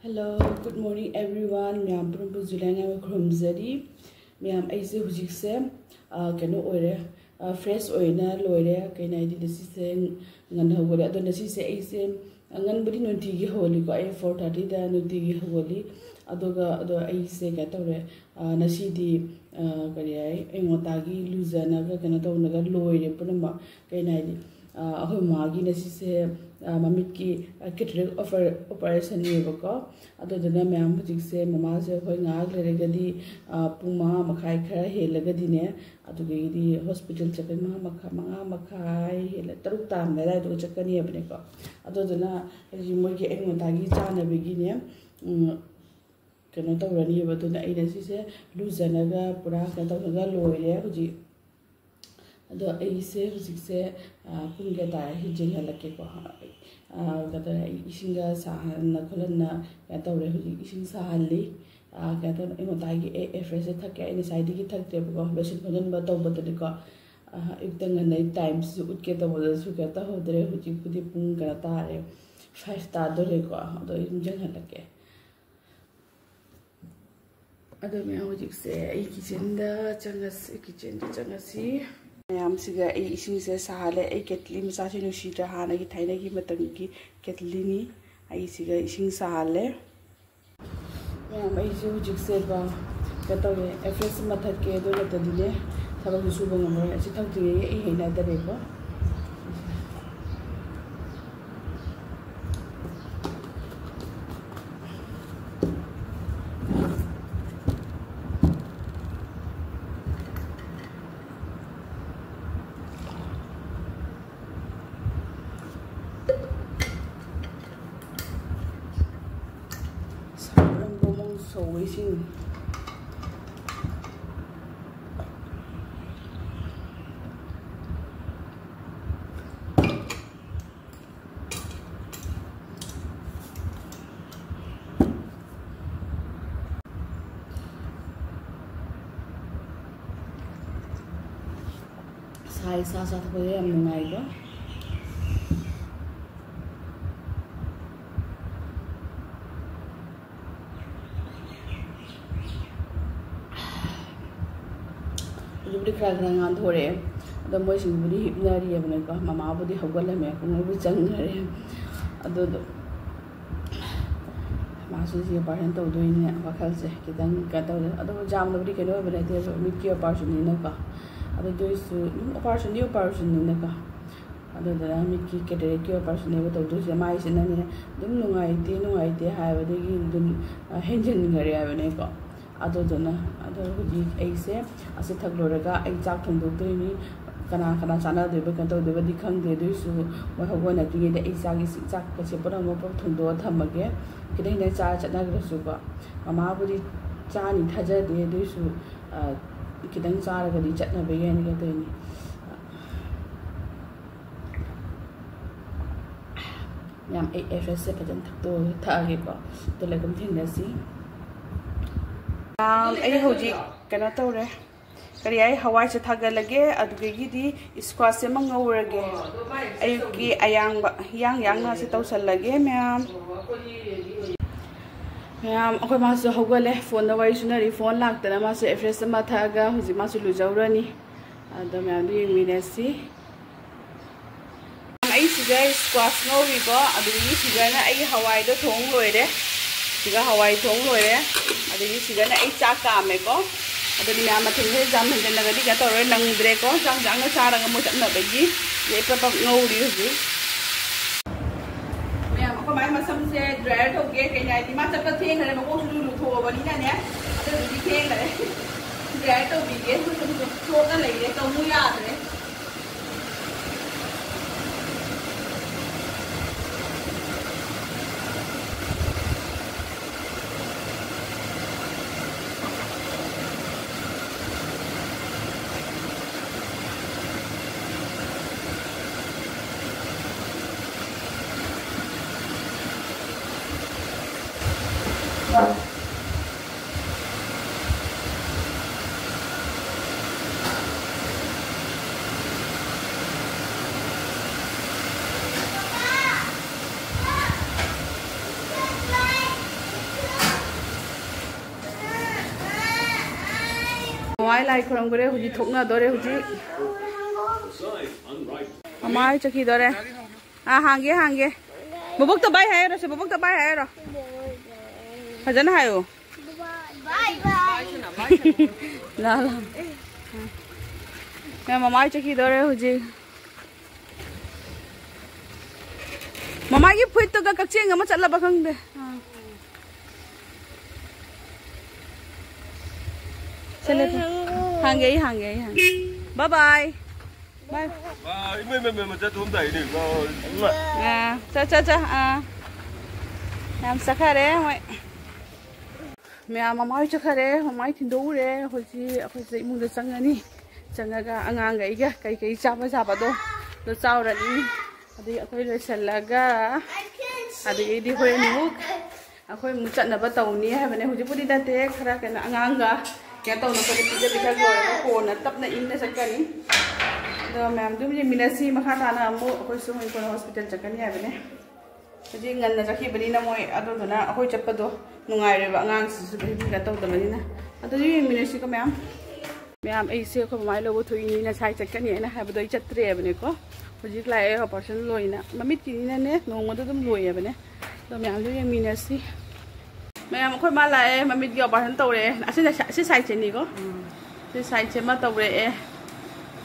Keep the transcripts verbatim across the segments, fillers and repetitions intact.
Hello, good morning everyone. ꯃꯌꯥꯝ ꯄꯨꯝꯅꯃꯛꯄꯨ July ꯉꯥꯏꯕ ꯈꯨꯔꯨꯝꯖꯔꯤ꯫ ꯃꯌꯥꯝ, ꯑꯩꯁꯦ ꯍꯧꯖꯤꯛꯁꯦ, ꯑ, ꯀꯩꯅꯣ ꯑꯣꯏꯔꯦ, ꯑ, fresh ꯑꯣꯏꯅ ꯂꯣꯏꯔꯦ꯫ ꯀꯩꯅꯣ ꯍꯥꯏꯗꯤ, ꯉꯁꯤꯁꯦ ꯉꯟꯅ ꯍꯧꯒꯠꯂꯦ꯫ ꯑꯗꯣ ꯉꯁꯤꯁꯦ ꯑꯩꯁꯦ, ꯑ, ꯉꯟꯕꯨꯗꯤ ꯅꯨꯡꯇꯤꯒꯤ ꯍꯧꯒꯠꯂꯤꯀꯣ, ꯑꯩ four thirty ꯗ ꯅꯨꯡꯇꯤꯒꯤ ꯍꯧꯒꯠꯂꯤ꯫ ꯑꯗꯨꯒ, ꯑꯗꯣ ꯑꯩꯁꯦ ꯀꯩꯅꯣ ꯇꯧꯔꯦ, ꯑ, ꯉꯁꯤꯗꯤ, ꯑ, ꯀꯔꯤ ꯍꯥꯏ, ꯑꯌꯨꯛ ꯉꯟꯇꯥꯒꯤ ꯂꯨꯖꯅꯒ ꯀꯩꯅꯣ ꯇꯧꯅꯒ ꯂꯣꯏꯔꯦ ꯄꯨꯝꯅꯃꯛ꯫ ꯀꯩꯅꯣ ꯍꯥꯏꯗꯤ, ꯑ, ꯑꯩꯈꯣꯏ ꯃꯥꯒꯤ ꯉꯁꯤꯁꯦ, ꯑ, ꯃꯃꯤꯠꯀꯤ, ꯑ, cataract oper-, operation ꯅꯦꯕꯀꯣ꯫ ꯑꯗꯨꯗꯨꯅ ꯃꯌꯥꯝ, ꯍꯧꯖꯤꯛꯁꯦ ꯃꯃꯥꯁꯦ ꯑꯩꯈꯣꯏ ꯉꯥꯏꯍꯥꯛ ꯂꯩꯔꯒꯗꯤ, ꯑ, ꯄꯨꯡ ꯃꯉꯥ ꯃꯈꯥꯏ ꯈꯔ ꯍꯦꯜꯂꯒꯗꯤꯅꯦ, ꯑꯗꯨꯗꯒꯤꯗꯤ hospital ꯆꯠꯀꯅꯤ꯫ ꯃꯉꯥ ꯃꯈꯥꯏ, ꯃꯉꯥ ꯃꯈꯥꯏ ꯍꯦꯜꯂꯦ, ꯇꯔꯨꯛ ꯇꯥꯔꯝꯗꯥꯏ ꯑꯗꯨꯋꯥꯏꯗꯨꯒ ꯆꯠꯀꯅꯤ ꯍꯥꯏꯕꯅꯦꯀꯣ꯫ ꯑꯗꯨꯗꯨꯅ ꯍꯧꯖꯤꯛ ꯃꯣꯏꯒꯤ ꯑꯌꯨꯛ ꯉꯟꯇꯥꯒꯤ ꯆꯥꯅꯕꯒꯤꯅꯦ, ꯎꯝ, ꯀꯩꯅꯣ ꯇꯧꯔꯅꯤꯕ꯫ ꯑꯗꯨꯅ ꯑꯩꯅ ꯁꯤꯁꯦ ꯂꯨꯖꯅꯒ ꯄꯨꯔꯥ ꯀꯩꯅꯣ ꯇꯧꯔꯒ ꯂꯣꯏꯔꯦ ꯍꯧꯖꯤꯛ꯫ ꯑꯗꯣ ꯑꯩꯁꯦ ꯍꯧꯖꯤꯛꯁꯦ, ꯑ, ꯄꯨꯡ ꯀꯌꯥ ꯇꯥꯔꯦ? ꯁꯤ ꯌꯦꯡꯍꯜꯂꯛꯀꯦꯀꯣ꯫ ꯑ, ꯀꯩꯅꯣ ꯇꯧꯔꯦ, ꯑꯩ ꯏꯁꯤꯡꯒ ꯁꯥꯍꯟꯅ ꯈꯣꯠꯍꯟꯅ ꯀꯩꯅꯣ ꯇꯧꯔꯦ꯫ ꯍꯧꯖꯤꯛ ꯏꯁꯤꯡ ꯁꯥꯍꯜꯂꯤ꯫ ꯑ, ꯀꯩꯅꯣ ꯇꯧꯔꯦ, ꯑꯩ ꯉꯁꯥꯏꯒꯤ ꯑꯦ-, ꯑꯦ fresh ꯁꯦ ꯊꯛꯀꯦ꯫ ꯑꯩ ꯉꯁꯥꯏꯗꯒꯤ ꯊꯛꯇ꯭ꯔꯦꯕꯀꯣ, ꯂꯣꯏꯁꯤꯟ ꯈꯣꯠꯆꯤꯟꯕ ꯇꯧꯕꯗꯅꯤꯀꯣ꯫ ꯑ, ꯑꯌꯨꯛꯇ ꯉꯟꯅ ꯑꯩ time ꯁꯤꯁꯨ ꯎꯠꯀꯦ ꯇꯧꯕꯗꯁꯨ ꯀꯩꯅꯣ ꯇꯧꯍꯧꯗ꯭ꯔꯦ꯫ ꯍꯧꯖꯤꯛꯄꯨꯗꯤ ꯄꯨꯡ ꯀꯩꯅꯣ ꯇꯥꯔꯦ, five ꯇꯥꯗꯣꯔꯦꯀꯣ꯫ ꯑꯗꯣ ꯑꯩ ꯑꯗꯨꯝ ꯌꯦꯡꯍꯜꯂꯛꯀꯦ꯫ ꯑꯗꯣ ꯃꯌꯥꯝ, ꯍꯧꯖꯤꯛꯁꯦ ꯑꯩ kitchen ꯗ ꯆꯪꯉꯁꯤ, kitchen ꯗ ꯆꯪꯉꯁꯤ꯫ ꯃꯌꯥꯝꯁꯤꯒ ꯑꯩ ꯏꯁꯤꯡꯁꯦ ꯁꯥꯍꯜꯂꯦ꯫ ꯑꯩ ꯀꯦꯇꯂꯤ ꯃꯆꯥꯁꯦ ꯅꯨꯡꯁꯤꯗ꯭ꯔꯥ? ꯍꯥꯟꯅꯒꯤ ꯊꯥꯏꯅꯒꯤ ꯃꯇꯝꯒꯤ ꯀꯦꯇꯂꯤꯅꯤ꯫ ꯑꯩ ꯁꯤꯒ ꯏꯁꯤꯡ ꯁꯥꯍꯜꯂꯦ꯫ ꯃꯌꯥꯝ, ꯑꯩꯁꯦ ꯍꯧꯖꯤꯛꯁꯦꯀꯣ, ꯀꯩꯅꯣ ꯇꯧꯔꯦ, ꯑꯦ fresh ꯑꯃ ꯊꯛꯀꯦ꯫ ꯑꯗꯨ ꯅꯠꯇꯗꯤꯅꯦ, ꯊꯕꯛꯁꯨ ꯁꯨꯕ ꯉꯝꯃꯔꯣꯏ꯫ ꯑꯁꯤ ꯊꯛꯇ꯭ꯔꯤꯉꯩꯒꯤ ꯑꯩ ꯍꯩꯅꯗꯔꯦꯀꯣ꯫ ꯁꯧꯔꯝꯕ ꯃꯑꯣꯡ ꯁꯧꯋꯦ ꯏꯁꯤꯡ꯫ ꯁꯥꯏ, ꯁꯥ ꯆꯥꯊꯣꯛꯄꯗ ꯌꯥꯝ ꯅꯨꯡꯉꯥꯏꯀꯣ꯫ ꯕꯨꯗꯤ ꯈꯔ ꯈꯔ ꯉꯥꯟꯊꯣꯔꯛꯑꯦ꯫ ꯑꯗꯣ ꯃꯣꯏꯁꯤꯡꯕꯨꯗꯤ ꯍꯤꯞꯅꯔꯤꯑꯕꯅꯦꯀꯣ, ꯃꯃꯥꯕꯨꯗꯤ ꯍꯧꯒꯠꯂꯝꯃꯦ, ꯈꯣꯡꯎꯞꯄꯨ ꯆꯪꯈꯔꯦ꯫ ꯑꯗꯨꯗꯣ ꯃꯥꯁꯨ ꯁꯤ ꯑꯣꯄꯔꯦꯁꯟ ꯇꯧꯗꯣꯏꯅꯦ, ꯋꯥꯈꯜꯁꯦ ꯈꯤꯇꯪ ꯀꯩꯅꯣ ꯇꯧꯗꯦ꯫ ꯑꯗꯣ ꯌꯥꯝꯅꯕꯨꯗꯤ ꯀꯩꯅꯣ ꯑꯣꯏꯕ ꯅꯠꯇꯦꯕ, ꯃꯤꯠꯀꯤ ꯑꯣꯄꯔꯦꯁꯟꯅꯤꯅꯀꯣ꯫ ꯑꯗꯨ ꯑꯗꯨꯏꯁꯨ ꯑꯗꯨꯝ ꯑꯣꯄꯔꯦꯁꯟꯗꯤ ꯑꯣꯄꯔꯦꯁꯟꯅꯤꯅꯀꯣ꯫ ꯑꯗꯨꯗꯨꯅ ꯃꯤꯠꯀꯤ ꯀꯦꯇꯔꯦꯛꯀꯤ ꯑꯣꯄꯔꯦꯁꯟꯅꯦꯕ ꯇꯧꯗꯣꯏꯁꯦ꯫ ꯃꯥꯏꯁꯤꯅꯅꯦ ꯑꯗꯨꯝ ꯅꯨꯡꯉꯥꯏꯇꯦ ꯅꯨꯡꯉꯥꯏꯇꯦ ꯍꯥꯏꯕꯗꯒꯤ ꯑꯗꯨꯝ, ꯑ, ꯍꯦꯟꯖꯤꯟꯈꯔꯦ ꯍꯥꯏꯕꯅꯦꯀꯣ꯫ ꯑꯗꯨꯗꯨꯅ ꯑꯗꯣ ꯍꯧꯖꯤꯛ ꯑꯩꯁꯦ ꯑꯁꯤ ꯊꯛ ꯂꯣꯏꯔꯒ ꯑꯩ ꯆꯥꯛ ꯊꯣꯡꯗꯣꯛꯇꯣꯏꯅꯤ꯫ ꯀꯅꯥ ꯀꯅꯥ ꯆꯥꯟꯅꯗꯣꯏꯕ ꯀꯩꯅꯣ ꯇꯧꯗꯣꯏꯕꯗꯤ ꯈꯪꯗꯦ, ꯑꯗꯨꯏꯁꯨ ꯃꯣꯏ ꯍꯧꯒꯠꯅꯗ꯭ꯔꯤꯉꯩꯗ ꯑꯩ ꯆꯥꯛ, ꯏꯁꯤꯡ, ꯆꯥꯛꯀꯁꯦ ꯄꯨꯝꯅꯃꯛ ꯄꯨꯂꯞ ꯊꯣꯡꯗꯣꯛꯑ ꯊꯝꯃꯒꯦ꯫ ꯈꯤꯇꯪ ꯈꯤꯇꯪ ꯆꯥꯔ ꯆꯠꯅꯈ꯭ꯔꯁꯨꯀꯣ꯫ ꯃꯃꯥꯕꯨꯗꯤ ꯆꯥꯅꯤ ꯊꯥꯖꯗꯦ, ꯑꯗꯨꯏꯁꯨ, ꯑ, ꯈꯤꯇꯪ ꯆꯥꯔꯒꯗꯤ ꯆꯠꯅꯕ ꯌꯥꯏꯅ ꯇꯧꯔꯤꯅꯤ꯫ ꯌꯥꯝ, ꯑꯩ ꯑꯦꯐ꯭ꯔꯦꯁꯁꯦ ꯐꯖꯅ ꯊꯛꯇꯣꯛꯑꯒ ꯊꯛꯑꯒꯦꯀꯣ꯫ ꯑꯗꯨ ꯂꯩꯒꯨꯝ ꯊꯦꯡꯅꯁꯤ꯫ ꯌꯥꯝ, ꯑꯩ ꯍꯧꯖꯤꯛ ꯀꯩꯅꯣ ꯇꯧꯔꯦ꯫ ꯀꯔꯤ ꯍꯥꯏ, ꯍꯋꯥꯏꯁꯦ ꯊꯥꯒꯠꯂꯒꯦ, ꯑꯗꯨꯗꯒꯤꯗꯤ ꯏꯁꯀ꯭ꯋꯥꯁꯁꯦ ꯑꯃ ꯉꯧꯔꯒꯦ꯫ ꯑꯌꯨꯛꯀꯤ ꯑꯌꯥꯡꯕ, ꯌꯥꯡ ꯌꯥꯡꯅꯁꯦ ꯇꯧꯁꯜꯂꯒꯦ ꯃꯌꯥꯝ꯫ ꯃꯌꯥꯝ, ꯑꯩꯈꯣꯏ ꯃꯥꯁꯨ ꯍꯧꯒꯠꯂꯦ, ꯐꯣꯟꯗ ꯋꯥꯔꯤ ꯁꯨꯅꯔꯤ꯫ ꯐꯣꯟ ꯂꯥꯛꯇꯅ ꯃꯥꯁꯨ ꯑꯦꯐ꯭ꯔꯦꯁ ꯑꯃ ꯊꯛꯑꯒ ꯍꯧꯖꯤꯛ ꯃꯥꯁꯨ ꯂꯨꯖꯧꯔꯅꯤ꯫ ꯑꯗꯣ ꯃꯌꯥꯝꯗꯨ ꯌꯦꯡꯃꯤꯟꯅꯁꯤ꯫ ꯑꯩ ꯁꯤꯗ ꯁ꯭ꯀ꯭ꯋꯥꯁ ꯉꯧꯔꯤꯀꯣ, ꯑꯗꯨꯗꯒꯤ ꯁꯤꯗꯅ ꯑꯩ ꯍꯋꯥꯏꯗꯣ ꯊꯣꯡ ꯂꯣꯏꯔꯦ꯫ ꯁꯤꯒ ꯍꯋꯥꯏ ꯊꯣꯡ ꯂꯣꯏꯔꯦ꯫ ꯑꯗꯒꯤ ꯁꯤꯗꯅ ꯑꯩ ꯆꯥꯛ ꯀꯥꯝꯃꯦꯀꯣ꯫ ꯑꯗꯨꯗꯤ ꯃꯌꯥꯝ ꯃꯊꯦꯜꯁꯦ ꯌꯥꯝ ꯍꯦꯟꯖꯟꯅꯒꯗꯤ ꯀꯩꯅꯣ ꯇꯧꯔꯣꯏ, ꯅꯪꯗ꯭ꯔꯦꯀꯣ꯫ ꯆꯥꯛ ꯆꯥꯛꯅ ꯆꯥꯔꯒ ꯃꯣꯏ ꯆꯠꯅꯕꯒꯤ ꯄꯞ ꯄꯞ ꯉꯧꯔꯤ ꯍꯧꯖꯤꯛ꯫ ꯃꯌꯥꯝ, ꯑꯩꯈꯣꯏ ꯃꯥꯏ ꯃꯁꯝꯁꯦ ꯗ꯭ꯔꯥꯏꯌꯔ ꯇꯧꯒꯦ, ꯀꯩꯅꯣ ꯍꯥꯏꯗꯤ ꯃꯥ ꯆꯠꯄ ꯊꯦꯡꯈ꯭ꯔꯦ, ꯃꯀꯣꯛꯁꯨ ꯂꯨꯊꯣꯛꯑꯕꯅꯤꯅꯅꯦ꯫ ꯑꯗꯨꯗꯨꯒꯤ ꯊꯦꯡꯈ꯭ꯔꯦ꯫ ꯗ꯭ꯔꯥꯏꯌꯔ ꯇꯧꯕꯤꯒꯦ, ꯃꯈꯨꯠꯇꯨ ꯆꯣꯠꯅ ꯂꯩꯔꯦ, ꯇꯧꯅꯨ ꯌꯥꯗ꯭ꯔꯦ꯫ ꯃꯃꯥꯏ ꯂꯥꯏ ꯈꯨꯔꯝꯈ꯭ꯔꯦ, ꯍꯧꯖꯤꯛ ꯊꯣꯛꯅꯗꯣꯔꯦ꯫ ꯍꯧꯖꯤꯛ ꯃꯃꯥꯏ ꯆꯠꯈꯤꯗꯣꯔꯦ꯫ ꯑꯥ, ꯍꯥꯡꯒꯦ, ꯍꯥꯡꯒꯦ꯫ ꯕꯣꯕꯣꯛꯇ ꯕꯥꯏ ꯍꯥꯏꯔꯣ ꯁꯦ, ꯕꯣꯕꯣꯛꯇ ꯕꯥꯏ ꯍꯥꯏꯔꯣ꯫ ꯐꯖꯅ ꯍꯥꯏꯌꯣ꯫ ꯂꯥ, ꯂꯥ꯫ ꯃꯃꯥꯏ ꯆꯠꯈꯤꯗꯣꯔꯦ ꯍꯧꯖꯤꯛ꯫ ꯃꯃꯥꯒꯤ ꯐꯨꯔꯤꯠꯇꯨꯒ ꯀꯛꯆꯦꯡ ꯑꯃ ꯆꯠꯂꯕ ꯈꯪꯗꯦ꯫ ꯑꯥ꯫ ꯁꯦꯂꯦ, ꯍꯥꯡꯒꯦ, ꯑꯩ ꯍꯥꯡꯒꯦ, ꯑꯩ ꯍꯥꯡꯒꯦ꯫ ꯕꯥꯏ ꯕꯥꯏ꯫ ꯕꯥꯏ꯫ ꯑꯥ, ꯏꯃꯩ, ꯃꯩ, ꯃꯩ, ꯃꯆꯥ ꯊꯣꯛꯑꯝꯗꯥꯏꯅꯦ꯫ ꯑꯥ, ꯆꯠ, ꯆꯠ, ꯆꯠ꯫ ꯑꯥ꯫ ꯌꯥꯝ ꯆꯠꯈꯔꯦ ꯃꯣꯏ꯫ ꯃꯌꯥꯝ ꯃꯃꯥ ꯍꯣꯏ ꯆꯠꯈꯔꯦ, ꯃꯃꯥ ꯍꯣꯏ ꯊꯤꯟꯗꯣꯛꯎꯔꯦ꯫ ꯍꯧꯖꯤꯛ ꯑꯩꯈꯣꯏꯁꯦ ꯏꯃꯨꯡꯗ ꯆꯪꯉꯅꯤ꯫ ꯆꯪꯉꯒ ꯑꯉꯥꯡꯒ ꯑꯩꯒ ꯀꯩꯀꯩ ꯆꯥꯕ ꯌꯥꯕꯗꯣ ꯑꯗꯨ ꯆꯥꯎꯔꯅꯤ꯫ ꯑꯗꯒꯤ ꯑꯩꯈꯣꯏ ꯂꯣꯏꯁꯤꯜꯂꯒ ꯑꯗꯒꯤꯗꯤ ꯍꯣꯔꯦꯟ ꯑꯃꯨꯛ ꯑꯩꯈꯣꯏ ꯑꯃꯨꯛ ꯆꯠꯅꯕ ꯇꯧꯅꯤ ꯍꯥꯏꯕꯅꯦ꯫ ꯍꯧꯖꯤꯛꯄꯨꯗꯤ ꯅꯠꯇꯦ, ꯈꯔ ꯀꯩꯅꯣ ꯑꯉꯥꯡꯒ ꯀꯩꯅꯣ ꯇꯧꯅ ꯑꯩꯈꯣꯏ ꯄꯤꯖ ꯄꯤꯊꯛ ꯂꯣꯏꯔꯒ ꯀꯣꯟꯅ ꯇꯞꯅ ꯏꯪꯅ ꯆꯠꯀꯅꯤ꯫ ꯑꯗꯣ ꯃꯌꯥꯝ ꯑꯗꯨꯝ ꯌꯦꯡꯃꯤꯟꯅꯁꯤ꯫ ꯃꯈꯥ ꯇꯥꯅ ꯑꯃꯨꯛ ꯑꯩꯈꯣꯏꯁꯨ ꯍꯌꯦꯡ ꯀꯣꯟꯅ ꯍꯣꯁꯄꯤꯇꯥꯜ ꯆꯠꯀꯅꯤ ꯍꯥꯏꯕꯅꯦ꯫ ꯍꯧꯖꯤꯛ ꯉꯟꯅ ꯆꯠꯈꯤꯕꯅꯤꯅ ꯃꯣꯏ ꯑꯗꯨꯗꯨꯅ ꯑꯩꯈꯣꯏ ꯆꯠꯄꯗꯣ ꯅꯨꯡꯉꯥꯏꯔꯦꯕ, ꯑꯉꯥꯡꯁꯤꯁꯨ ꯀꯩꯝ ꯀꯩꯅꯣ ꯇꯧꯗꯕꯅꯤꯅ꯫ ꯑꯗꯨꯁꯨ ꯌꯦꯡꯃꯤꯟꯅꯁꯤꯀꯣ ꯃꯌꯥꯝ꯫ ꯃꯌꯥꯝ, ꯑꯩꯁꯦ ꯑꯩꯈꯣꯏ ꯃꯃꯥꯏ ꯂꯧꯕ ꯊꯣꯛꯏꯅꯤ, ꯉꯁꯥꯏ ꯆꯠꯀꯅꯤ ꯍꯥꯏꯅ ꯍꯥꯏꯕꯗꯣ ꯑꯩ ꯆꯠꯇ꯭ꯔꯦꯕꯅꯦꯀꯣ꯫ ꯍꯧꯖꯤꯛ ꯂꯥꯛꯑꯦ ꯑꯣꯄꯔꯦꯁꯟ ꯂꯣꯏꯅ꯫ ꯃꯃꯤꯠꯀꯤꯅꯤꯅꯅꯦ ꯅꯣꯡꯃꯗ ꯑꯗꯨꯝ ꯂꯣꯏꯌꯦꯕꯅꯦ꯫ ꯑꯗꯣ ꯃꯌꯥꯝꯁꯨ ꯌꯦꯡꯃꯤꯟꯅꯁꯤ꯫ ꯃꯌꯥꯝ, ꯑꯩꯈꯣꯏ ꯃꯥ ꯂꯥꯛꯑꯦ, ꯃꯃꯤꯠꯀꯤ ꯑꯣꯄꯔꯦꯁꯟ ꯇꯧꯔꯦ꯫ ꯑꯁꯤꯅ ꯁ-, ꯑꯁꯤ ꯁꯥꯏꯠꯁꯤꯅꯤꯀꯣ꯫ ꯁꯤ ꯁꯥꯏꯠꯁꯦ ꯑꯃ ꯇꯧꯔꯛꯑꯦ꯫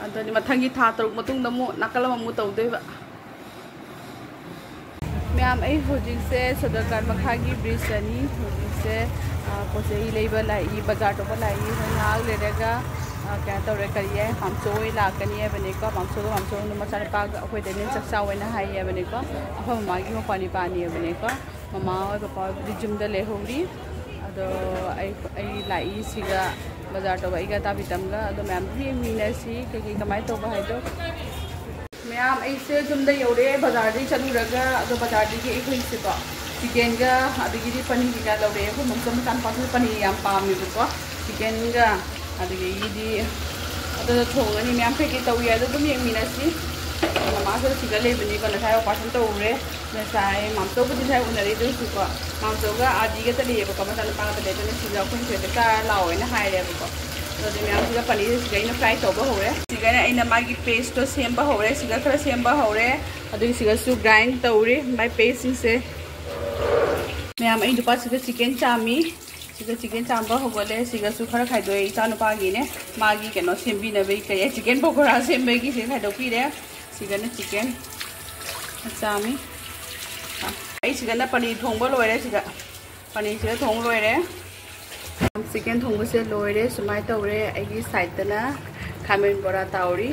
ꯑꯗꯨꯗꯤ ꯃꯊꯪꯒꯤ ꯊꯥ ꯇꯔꯨꯛ ꯃꯇꯨꯡꯗ ꯑꯃꯨꯛ ꯅꯥꯀꯜ ꯑꯃꯃꯨꯛ ꯇꯧꯗꯣꯏꯕ꯫ ꯃꯌꯥꯝ, ꯑꯩ ꯍꯧꯖꯤꯛꯁꯦ ꯁꯣꯗꯔꯀꯥꯔ ꯃꯈꯥꯒꯤ ꯕ꯭ꯔꯤꯖꯇꯅꯤ꯫ ꯍꯧꯖꯤꯛꯁꯦ, ꯑ, ꯄꯣꯠ ꯆꯩ ꯂꯩꯕ ꯂꯥꯛꯏ, ꯕꯖꯥꯔ ꯇꯧꯕ ꯂꯥꯛꯏ꯫ ꯍꯣꯏ, ꯉꯥꯏꯍꯥꯛ ꯂꯩꯔꯒ, ꯑ, ꯀꯩꯅꯣ ꯇꯧꯔꯦ, ꯀꯔꯤ ꯍꯥꯏ, ꯃꯥꯝꯆꯧ ꯍꯣꯏ ꯂꯥꯛꯀꯅꯤ ꯍꯥꯏꯕꯅꯤꯀꯣ꯫ ꯃꯥꯝꯆꯧꯒ ꯃꯥꯝꯆꯧ ꯃꯆꯥꯅꯨꯄꯥꯒ ꯑꯩꯈꯣꯏꯗꯅꯦ ꯆꯥꯛ ꯆꯥꯎ ꯍꯥꯏꯅ ꯍꯥꯏꯌꯦꯕꯅꯤꯀꯣ꯫ ꯑꯩꯈꯣꯏ ꯃꯃꯥꯒꯤ ꯃꯄꯥ ꯅꯤꯄꯥꯅꯤꯕꯅꯤꯀꯣ꯫ ꯃꯃꯥ ꯍꯣꯏ ꯕꯕꯥ ꯍꯣꯏꯕꯨꯗꯤ ꯌꯨꯝꯗ ꯂꯩꯍꯧꯔꯤ꯫ ꯑꯗꯣ ꯑꯩ, ꯑꯩ ꯂꯥꯛꯏ ꯁꯤꯒ ꯕꯖꯥꯔ ꯇꯧꯕ ꯑꯩꯒ ꯇꯥꯕꯤꯇꯝꯒ꯫ ꯑꯗꯣ ꯃꯌꯥꯝꯗꯨ ꯌꯦꯡꯃꯤꯟꯅꯁꯤ ꯀꯩꯀꯩ ꯀꯃꯥꯏꯅ ꯇꯧꯕ ꯍꯥꯏꯗꯣ꯫ ꯃꯌꯥꯝ, ꯑꯩꯁꯦ ꯌꯨꯝꯗ ꯌꯧꯔꯦ꯫ ꯕꯖꯥꯔꯗꯒꯤ ꯆꯠꯂꯨꯔꯒ, ꯑꯗꯣ ꯕꯖꯥꯔꯗꯒꯤ ꯑꯩꯈꯣꯏꯁꯦꯀꯣ, ꯆꯤꯀꯦꯟꯒ ꯑꯗꯒꯤꯗꯤ ꯄꯅꯤꯔ ꯀꯩꯀꯥ ꯂꯧꯔꯛꯑꯦ꯫ ꯑꯩꯈꯣꯏ ꯃꯝꯆꯝ ꯃꯆꯥꯅꯨꯄꯥꯁꯨ ꯄꯅꯤꯔ ꯌꯥꯝ ꯄꯥꯝꯃꯦꯕꯀꯣ꯫ ꯆꯤꯀꯦꯟꯒ ꯑꯗꯒꯤꯗꯤ ꯑꯗꯨꯗ ꯊꯣꯡꯉꯅꯤ꯫ ꯃꯌꯥꯝ ꯀꯩꯀꯩ ꯇꯧꯏ ꯑꯗꯨ ꯑꯗꯨꯝ ꯌꯦꯡꯃꯤꯟꯅꯁꯤ꯫ ꯃꯃꯥꯁꯨ ꯁꯤꯗ ꯂꯩꯕꯅꯤꯀꯣ, ꯉꯁꯥꯏ ꯑꯣꯄꯔꯦꯁꯟ ꯇꯧꯔꯨꯔꯦ꯫ ꯉꯁꯥꯏ ꯃꯥꯝꯆꯧꯕꯨꯗꯤ ꯉꯁꯥꯏ ꯎꯅꯔꯦ, ꯑꯗꯨ ꯑꯣꯏꯔꯁꯨꯀꯣ, ꯃꯥꯝꯆꯧꯒ ꯑꯥꯔꯗꯤꯒ ꯆꯠꯂꯤꯑꯕꯀꯣ, ꯃꯆꯥꯅꯨꯄꯥꯒ ꯆꯠꯂꯦ꯫ ꯑꯗꯨꯅ ꯁꯤꯗ ꯑꯩꯈꯣꯏ ꯁꯤꯗ ꯆꯥꯔ ꯂꯥꯛꯑꯣꯅ ꯍꯥꯏꯔꯦꯕꯀꯣ꯫ ꯑꯗꯨ ꯃꯌꯥꯝꯁꯤꯒ ꯄꯅꯤꯔꯁꯤꯒ ꯑꯩꯅ ꯐ꯭ꯔꯥꯏ ꯇꯧꯕ ꯍꯧꯔꯦ꯫ ꯁꯤꯒꯅ ꯑꯩꯅ ꯃꯥꯒꯤ ꯄꯦꯁꯇꯣ ꯁꯦꯝꯕ ꯍꯧꯔꯦ꯫ ꯁꯤꯒ ꯈꯔ ꯁꯦꯝꯕ ꯍꯧꯔꯦ꯫ ꯑꯗꯨꯒꯤ ꯁꯤꯒꯁꯨ ꯒ꯭ꯔꯥꯏꯟ ꯇꯧꯔꯤ ꯃꯥꯏ ꯄꯦꯁꯁꯤꯡꯁꯦ꯫ ꯃꯌꯥꯝ, ꯑꯩ ꯅꯨꯄꯥꯁꯤꯒ ꯆꯤꯀꯦꯟ ꯆꯥꯝꯃꯤ꯫ ꯁꯤꯒ ꯆꯤꯀꯦꯟ ꯆꯥꯝꯕ ꯍꯧꯒꯠꯂꯦ꯫ ꯁꯤꯒꯁꯨ ꯈꯔ ꯈꯥꯏꯗꯣꯛꯑꯦ, ꯏꯆꯥꯅꯨꯄꯥꯒꯤꯅꯦ꯫ ꯃꯥꯒꯤ ꯀꯩꯅꯣ ꯁꯦꯝꯕꯤꯅꯕꯒꯤ, ꯀꯩ, ꯆꯤꯀꯦꯟ ꯄꯀꯣꯔꯥ ꯁꯦꯝꯕꯒꯤ ꯁꯤꯒ ꯈꯥꯏꯗꯣꯛꯄꯤꯔꯦ꯫ ꯁꯤꯒꯅ ꯆꯤꯀꯦꯟ ꯆꯥꯝꯃꯤ꯫ ꯑꯩ ꯁꯤꯒꯅ ꯄꯅꯤꯔ ꯊꯣꯡꯕ ꯂꯣꯏꯔꯦ꯫ ꯁꯤꯒ ꯄꯅꯤꯔꯁꯤꯒ ꯊꯣꯡ ꯂꯣꯏꯔꯦ꯫ ꯆꯤꯀꯦꯟ ꯊꯣꯡꯕꯁꯦ ꯂꯣꯏꯔꯦ꯫ ꯁꯨꯃꯥꯏꯅ ꯇꯧꯔꯦ꯫ ꯑꯩꯒꯤ ꯁꯥꯏꯠꯇꯅ ꯈꯥꯃꯦꯟ ꯕꯣꯔꯥ ꯇꯥꯎꯔꯤ꯫